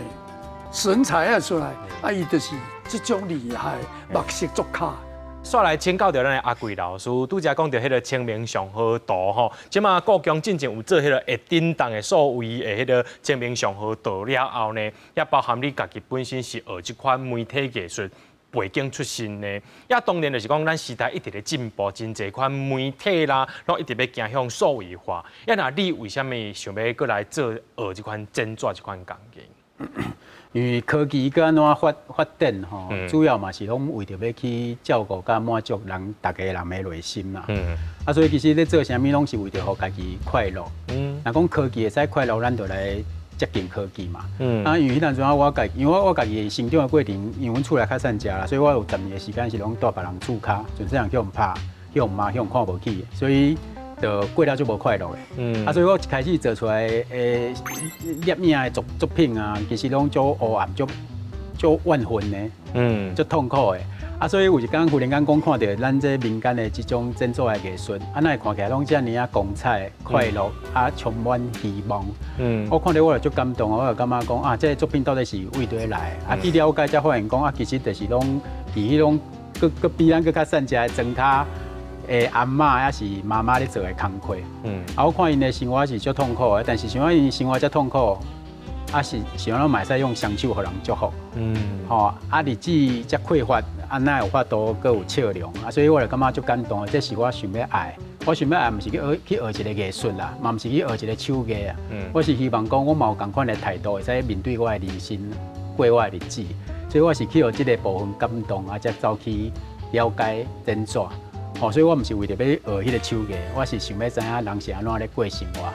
神采愛出來，啊，伊就是這種厲害，目色足卡。煞來請教著咱的阿貴老師，拄才講著彼个清明上河圖吼，這馬故宮進前有做彼个會振動的數位的彼个清明上河圖了後呢，也包含你家己本身是學這款媒體藝術背景出身的，也當然就是講咱時代一直咧進步，真濟款媒體啦，攏一直欲走向數位化。啊，那你為啥物想欲閣來做學這款剪紙這款工藝？因為科技閣按怎發展吼，主要嘛是攏為著欲去照顧佮滿足人逐家人的內心啦。啊，所以其實咧做啥物攏是為著予家己快樂。若講科技會使快樂，咱就來接近科技嘛。啊，因為彼當陣我家，因為我家己成長的過程，因為阮厝內較散食啦，所以我有10年的時間是攏蹛別人厝跤，從細漢予人拍，予人罵，予人看無起，所以就過了足無快樂的。啊，所以我一開始做出來的攝影的作品啊，其實攏足黑暗、足足怨恨的，足痛苦的。啊，所以有一工忽然間講看著咱這民間的這種剪紙的藝術，啊，哪會看起來攏遮爾仔光彩、快樂，啊，充滿希望。我看著我就足感動，我就感覺講啊，這个作品到底是為佗來？啊，去了解才發現講啊，其實就是攏佇彼種閣閣比咱閣較散食的莊跤的阿嬤抑是媽媽咧做的工課。啊，我看𪜶的生活是足痛苦的，但是想𪜶生活遮痛苦，啊是想按怎嘛會使用雙手予人祝福。吼，啊日子遮匱乏，啊哪有法度閣有笑容？啊，所以我就感覺足感動的，這是我想欲愛。我想欲愛，毋是去學一个藝術啦，嘛毋是去學一个手藝啊。我是希望講，我嘛有仝款的態度，會使面對我的人生，過我的日子。所以我是去予這个部分感動，啊，才走去了解剪紙。吼，所以我毋是為著欲學彼个手藝，我是想欲知影人是按怎咧過生活。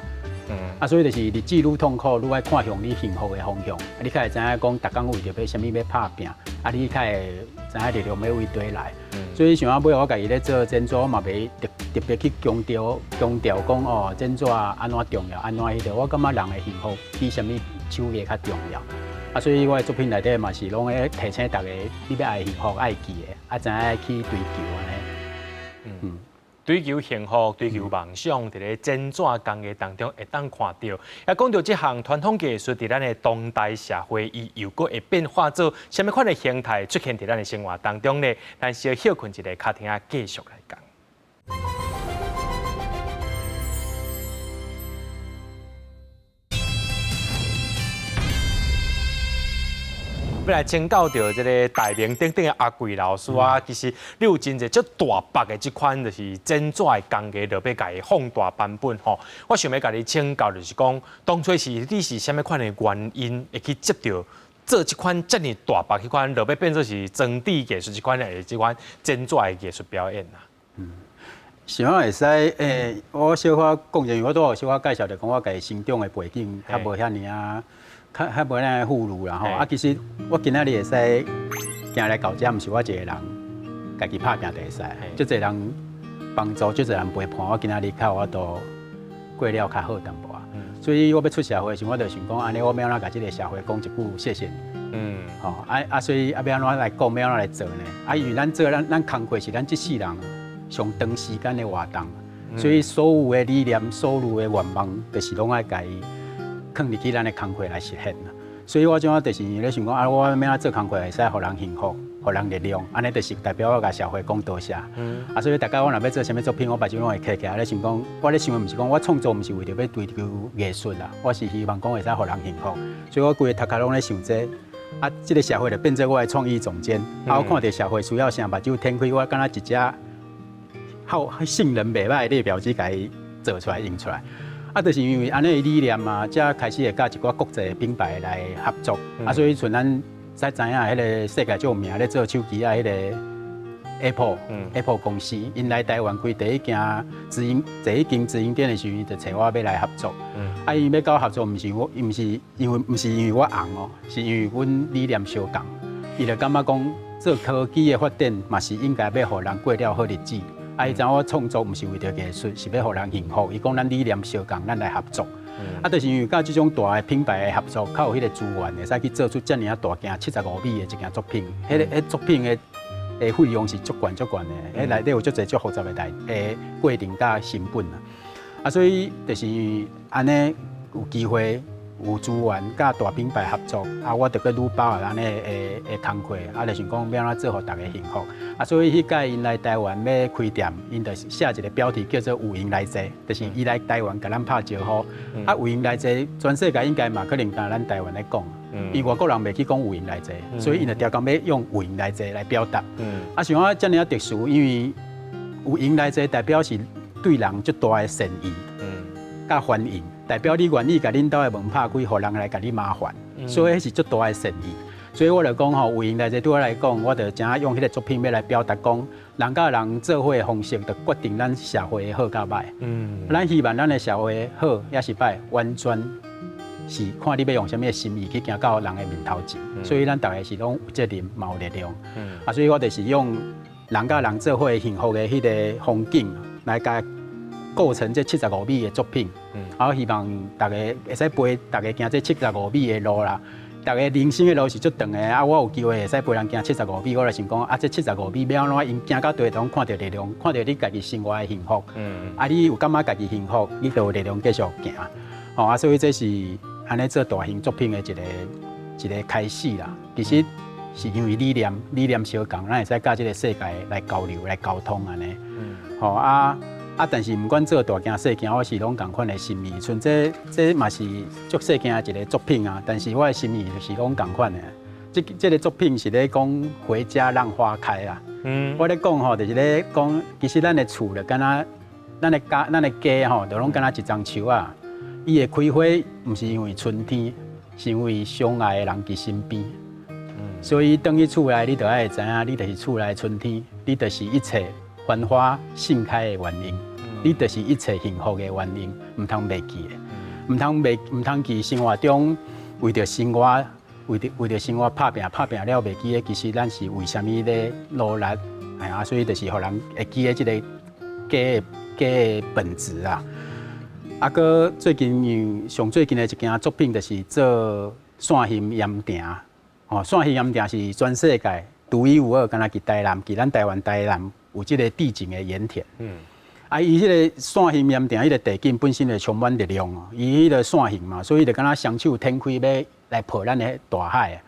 啊，所以就是日子愈痛苦，愈愛看向你幸福的方向。啊，你較會知影講，逐工為著欲啥物欲拍拚，啊，你較會知影力量欲為佗來。所以像啊，尾我家己咧做剪紙，我嘛袂特特別去強調強調講哦，剪紙按怎重要，按怎彼个，我感覺人的幸福比啥物手藝較重要。啊，所以我的作品內底嘛是攏咧提醒大家，你欲愛幸福、愛記的，啊，知影去追求按呢。追求幸福、追求夢想，佇咧剪紙工藝當中會當看著。也講著這項傳統藝術佇咱的當代社會，伊又閣會變化做啥物款的形態出現佇咱的生活當中呢？咱小歇睏一下，較聽仔繼續來講。欲來請教著這个大名鼎鼎的阿貴老師啊，其實你有真濟足大筆的這款就是剪紙的工藝，就欲共伊放大版本吼。我想欲共你請教，就是講當初是你是啥物款的原因會去接著做這款遮爾大筆彼款，落尾變做是裝置藝術這款的這款剪紙的藝術表演啊？想會使欸，我小可講者，因為我拄有小可介紹著講我家己成長的背景較無遐爾啊。較較無遐爾富裕啦吼，啊，其實我今仔日會使行來到遮，毋是我一个人家己拍拚就會使，足濟人幫助，足濟人陪伴，我今仔日較有法度過了較好淡薄仔。所以我欲出社會時，我就想講，按呢我欲按怎共這个社會講一句謝謝你。吼，啊啊，所以啊，欲按怎來講，欲按怎來做呢？啊，因為咱做咱咱工課是咱這世人上長時間的活動，所以所有的理念、所有的願望，就是攏愛共伊囥入去咱的工課來實現啦，所以我這怎就是咧想講啊，我欲按怎做工課會使予人幸福，予人力量，按呢就是代表我共社會講多謝。啊，所以逐擺我若欲做啥物作品，我目睭攏會開起來咧想講，我咧想的毋是講我創作毋是為著欲追求藝術啦，我是希望講會使予人幸福，所以我規个頭殼攏咧想這個，啊，這个社會就變做我的創意總監。啊，我看著社會需要啥，目睭展開，我敢若一隻好性能袂䆀的列表機，共伊做出來印出來。啊，就是因為按呢的理念嘛，才開始會佮一寡國際品牌來合作。啊，所以像咱才知影，彼个世界最有名咧做手機仔彼个 Apple，Apple 公司，𪜶來台灣開第一間直營第一間直營店的時陣，就揣我欲來合作。啊，𪜶欲佮我合作，毋是我，毋是因為毋是因為我紅哦，是因為阮理念相仝。伊就感覺講做科技的發展嘛是應該欲予人過了好日子。啊！伊知影我創作毋是為著藝術，是欲予人幸福。伊講咱理念相仝，咱來合作。啊，就是因為佮這種大的品牌的合作，較有彼个資源，會使去做出遮爾仔大件75米的一件作品。彼个彼作品的的費用是足懸足懸的，彼內底有足濟足複雜的代的過程佮成本啊。啊，所以就是按呢有機會。有資源佮大品牌合作，啊，我就閣愈包合按呢的的工課，啊，就想講欲按怎做予大家幸福，啊，所以彼擺𪜶來台灣欲開店，𪜶就寫一个標題叫做有閒來坐，就是伊來台灣共咱拍招呼，啊，有閒來坐，全世界應該嘛可能干焦咱台灣咧講，因為外國人袂去講有閒來坐，所以𪜶就定工欲用有閒來坐來表達，啊，像我遮爾仔特殊，因為有閒來坐代表是對人足大的善意，佮歡迎。代表你願意共恁兜的門拍開，予人來共你麻煩，所以彼是足大的善意。所以我就講吼，有閒來坐對我來講，我就知影用彼个作品欲來表達講，人佮人做伙的方式，就決定咱社會的好佮䆀。咱希望咱的社會好抑是䆀，完全是看你欲用啥物的心意去行到人的面頭前。所以咱逐个是攏有責任，嘛有力量。啊，所以我就是用人佮人做伙幸福的彼个風景來共構成這75米的作品，啊，我希望大家會使陪大家行這75米的路啦。大家人生的路是足長的，啊，我有機會會使陪人行七十五米，我就想講，啊，這七十五米欲按怎𪜶行到底，攏看著力量，看著你家己生活的幸福。啊，你有感覺家己幸福，你就有力量繼續行。吼，啊，所以這是按呢做大型作品的一个一个開始啦。其實是因為理念，理念相仝，咱會使佮這个世界來交流、來溝通按呢。吼啊。啊！但是毋管做大件細件，我是攏仝款的心意。像這這嘛是足細件的一个作品啊，但是我的心意是攏仝款的。這這个作品是咧講回家讓花開啊。我咧講吼，就是咧講，其實咱的厝就敢若咱的家，咱的家吼，就攏敢若一叢樹仔。伊會開花，毋是因為春天，是因為相愛的人佇身邊。所以轉去厝內，你就愛知影，你就是厝內春天，你就是一切。繁花盛開的原因，你就是一切幸福的原因，毋通袂記的，毋通記生活中為著生活，為著生活拍拚拍拚了袂記得，其實咱是為啥物咧努力？哎啊，所以就是予人會記得這個假的本質啊。啊，閣最近上最近的一件作品就是做線形鹽埕，吼，線形鹽埕是全世界獨一無二，敢若佇台南，佇咱台灣台南有這個地景的鹽田。啊，伊彼個線形鹽埕，彼個地景本身就充滿力量哦。伊彼個線形嘛，所以就敢若雙手展開欲來抱咱的大海。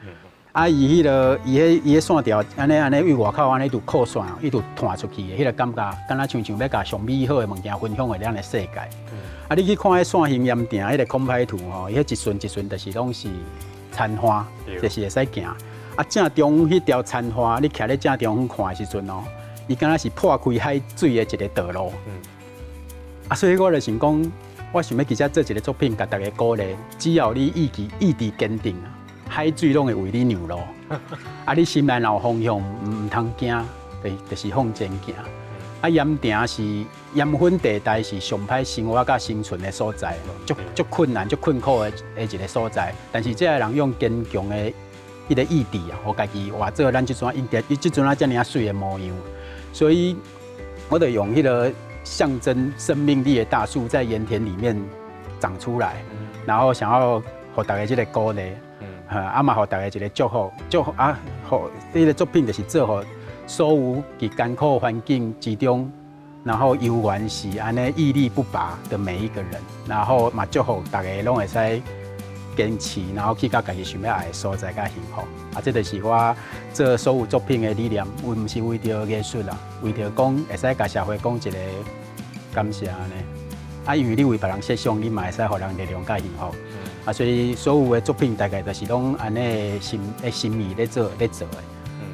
啊，伊彼個伊彼伊彼線條按呢按呢對外口按呢就擴散，伊就湠出去的，彼個感覺，敢若親像欲共上美好的物件分享予咱的世界。啊，你去看彼線形鹽埕彼個空拍圖吼，伊彼一寸一寸就是攏是殘花，就是會使行。啊，正中彼條殘花，你徛咧正中央看的時陣哦，伊敢若是破開海水的一個道路。啊，所以我就想講，我想欲佇遮做一個作品，共大家鼓勵，只要你意志堅定，海水攏會為你讓路。啊，你心內若有方向，毋通驚，就是向前行。啊，鹽埕是鹽分地帶，是上歹生活佮生存的所在，足足困難、足困苦的一個所在。但是這个人用堅強的彼個意志啊，予家己活做咱這陣伊這陣仔遮爾仔媠的模樣。所以，我就用彼個象徵生命力的大樹在鹽田裡面長出來，然後想要予大家這個鼓勵，啊嘛予大家一個祝福，祝福啊，予這個作品就是祝福所有佇艱苦環境之中，然後猶原是按呢屹立不拔的每一個人，然後嘛祝福大家攏會使堅持，然後去到家己想欲愛的所在佮幸福。啊，這就是我做所有作品的理念，為毋是為著藝術啦，為著講會使共社會講一個感謝按呢。啊，因為你為別人設想，你嘛會使予人力量佮幸福。啊，所以所有的作品大概就是攏按呢心意咧做的。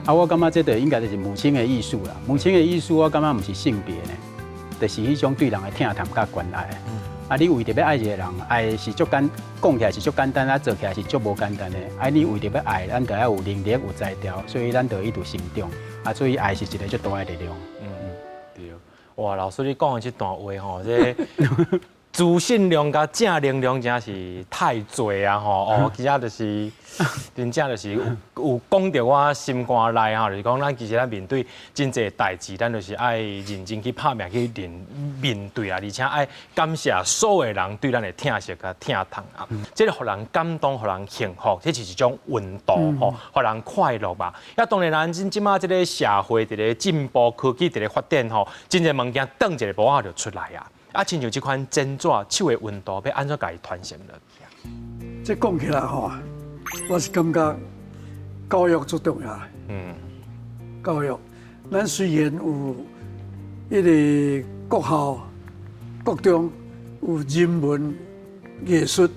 啊，我感覺這就應該就是母親的藝術啦。母親的藝術，我感覺毋是性別呢，就是彼種對人的疼痛佮關愛。啊，你為著欲愛一個人，愛是足簡，講起來是足簡單，啊，做起來是足無簡單的。啊，你為著欲愛，咱就愛有能力、有才調，所以咱就一直成長。啊，所以愛是一個足大的力量。嗯，對。哇，老師你講的這段話吼，這資訊量佮正能量真是太濟啊吼！哦，其實就是真正就是有講著我心肝內吼，就是講咱其實咱面對真濟代誌，咱就是愛認真去拍拚去面對啊，而且愛感謝所有人對咱的疼惜佮疼痛啊，這個予人感動，予人幸福，這是一種溫度吼，予人快樂吧。啊，當然咱這馬這個社會佇咧進步，科技佇咧發展吼，真濟物件轉一个步仔就出來啊。啊，親像這款剪紙手的溫度，欲按怎共伊傳承落去啊？這講起來吼，我是感覺教育最重要。教育，咱雖然有彼個國校、國中有人文藝術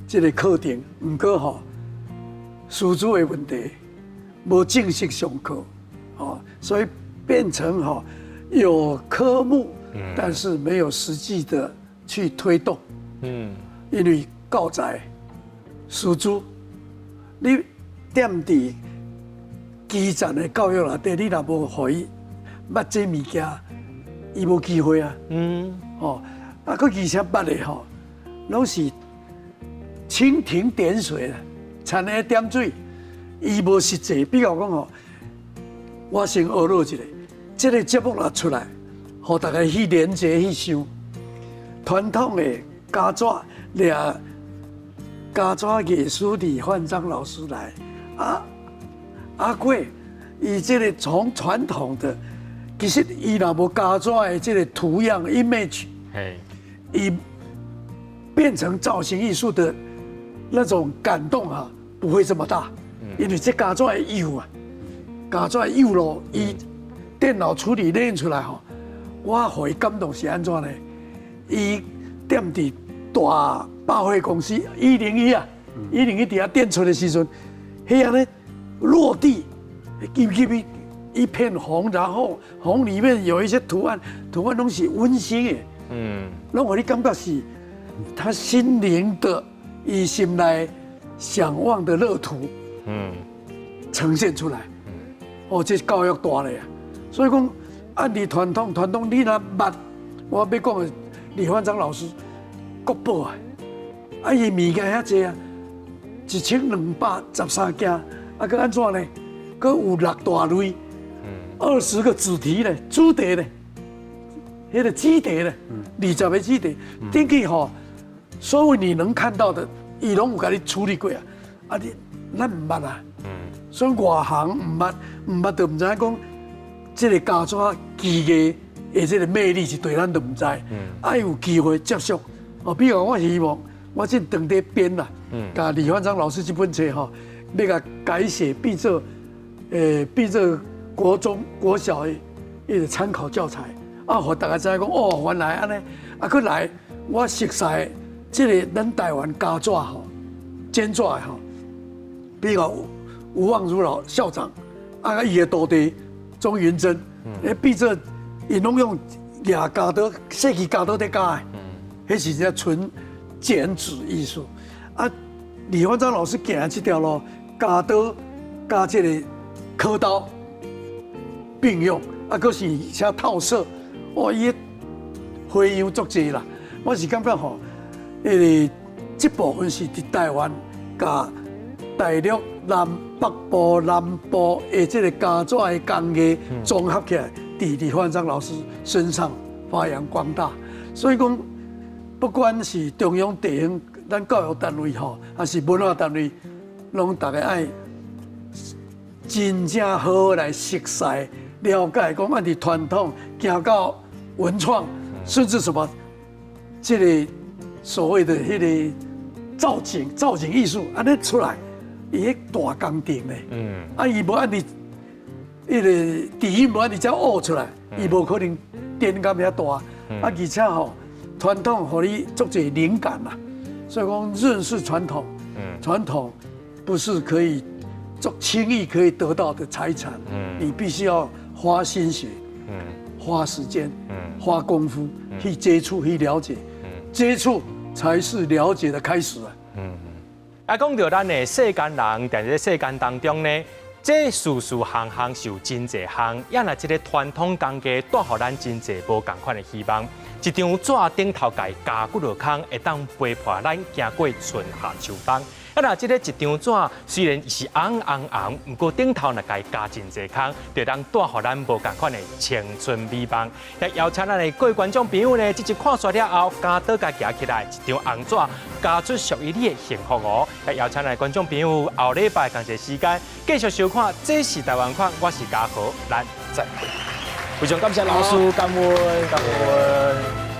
這個課程，毋過吼，師資的問題，無正式上課，吼，所以變成吼有科目，但是沒有實際的去推動。因為教材、師資，你踮佇基層的教育內底，你若無予伊捌這物件，伊無機會啊。哦，啊，閣而且捌的吼，攏是蜻蜓點水啦，田螺點水，伊無實際。比如講吼，我先學落一下，這個節目若出來，予大家去連結去想，傳統的膠紙掠膠紙藝術李煥章老師來，啊阿貴，伊這個從傳統的，其實伊若無膠紙的這個圖樣 image，伊變成造型藝術的那種感動啊，不會這麼大，因為這膠紙的釉啊，膠紙的釉咯，伊電腦處理練出來吼，我予伊感動是按怎呢？伊踮佇大百貨公司101啊，101佇遐展出的時陣，彼按呢落地，記不記得一片紅，然後紅裡面有一些圖案，圖案攏是溫馨的，攏予你感覺是他心靈的，伊心內想望的樂土，呈現出來，哦，這教育大咧啊，所以講按你傳統傳統，你若捌，我欲講的李焕章老師國寶啊，啊伊物件遐濟啊，1213件，啊閣按怎呢？閣有六大類，20個主題咧，主題咧，彼個主題咧，20個主題，頂去吼，所有你能看到的，伊攏有共你處理過啊，啊你咱毋捌啊，所以外行毋捌，毋捌就毋知影講。這個膠紙技藝的這個魅力是對咱都毋知，愛有機會接觸。哦，比如我希望我這當佇編啦，共李焕章老師這本冊吼，欲共改寫變做，變做國中、國小的一個參考教材，啊，予大家知影講哦，原來按呢，啊，閣來我熟悉這個咱台灣膠紙吼，剪紙的吼，比如吳望如老校長，啊，伊的徒弟。鍾雲珍，欸，變做𪜶攏用舉鉸刀、細支鉸刀佇鉸的，彼是只純剪紙藝術。啊，李焕章老師行這條路，鉸刀佮這個刻刀並用，啊，閣是寫套色，哇，伊的花樣足濟啦。我是感覺吼，彼個這部分是佇台灣佮大陸南北部、南部的這個膠紙的工藝綜合起來，佇李煥章老師身上發揚光大。所以講，不管是中央、地方，咱教育單位吼，還是文化單位，攏逐家愛真正好好來熟悉、了解，講按佇傳統行到文創，甚至什麼這個所謂的彼個造景、造景藝術，按呢出來。伊彼大工程咧，啊，伊無按呢，彼個底蘊無按呢遮挖出來，伊無可能顛甲遐大。啊，而且吼，傳統予你足濟靈感啦，所以講認識傳統，傳統不是可以足輕易可以得到的財產，你必須要花心血，花時間，花功夫去接觸、去了解，接觸才是了解的開始啊。啊，講著咱的世間人，佇這個世間當中呢，這事事項項是有真濟項，也若這個傳統工藝帶予咱真濟無仝款的希望。一張紙頂頭共鉸幾落空，會當陪伴咱行過春夏秋冬。啊，若這個一張紙雖然是紅紅紅，毋過頂頭若共鉸真濟空，就當帶予咱無仝款的青春美夢。也邀請咱的各位觀眾朋友呢，這集看煞了後，鉸刀共舉起來，一張紅紙，鉸出屬於你的幸福哦。也邀請咱的觀眾朋友後禮拜仝一個時間繼續收看《這是台灣看》，我是嘉豪，咱再會。非常感謝老師，感恩感恩。